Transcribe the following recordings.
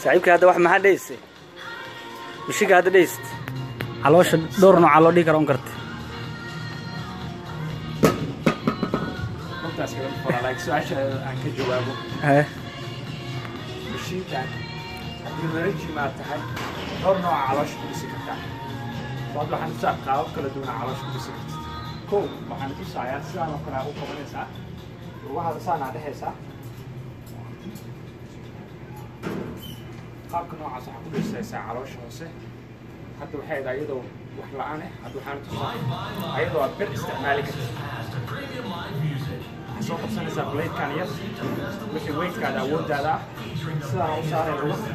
Saaxiibka hadda wax maxaa dheysay? Mishiga hadda dheyst. Caloosha dhowr nooc loo dhigi karo on karta. Runtaas kaga fara, like su-aasha aan ka jawaabo. Hee. Mashiinkan haddii reer gym aad tahay, dhowr nooca caloosha ku dhisi kartaa. So hadda waxaan tusaa qaabab kala duwan aa caloosha ku dhisi kartid. Kow, waxaan tusayaa sidaan oo kale aa u qabanaysaa lugahaada, saan aa dhehaysaa. Qaabka noocaas waxaa ku dhisaysaa caloosha hoose. Hadda waxay ahayd ayadoo wax la-aan ah. Hadda waxaan tusaa ayadoo aad bir isticmaali kartid. Waxaad soo qabsanaysaa bladekan yar, wixii weightkaada awooddaada ah, sidaan u saaray lugaha,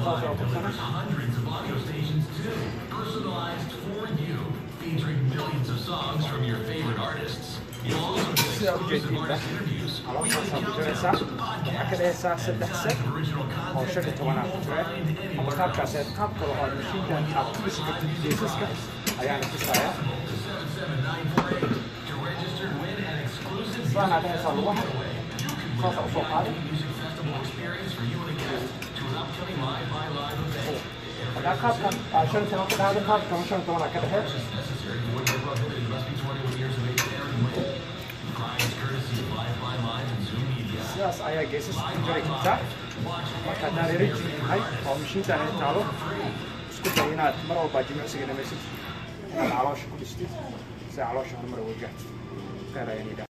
saas oo qabsana. Sidaa ujeediinba calooshaasaa ku jiraysaa. Waxaa ka dhehaysaa saddex set oo 15 aa ku jira, ama qaabkaas aad qaab kale oo aad mashiinkan aad ku dhisi kartid geesaska ayaana tusayaa. Sidaanaa dhehaysaa lugaha, saasaa usoo qaaday. Haddaa qaabkan aa 15 ka dhahdo, qaabkan 15 aa ka dhexee. Sidaas ayaa geesas ku jari kartaa. Marka haddaa reer gym tahay oo mashiintan ay taalo, isku day inaad mar walbaa jimicsiga dhamaysid inaad caloosha ku dhistid si caloosha horumar uga gaartid. Khayr ayaan idhaa.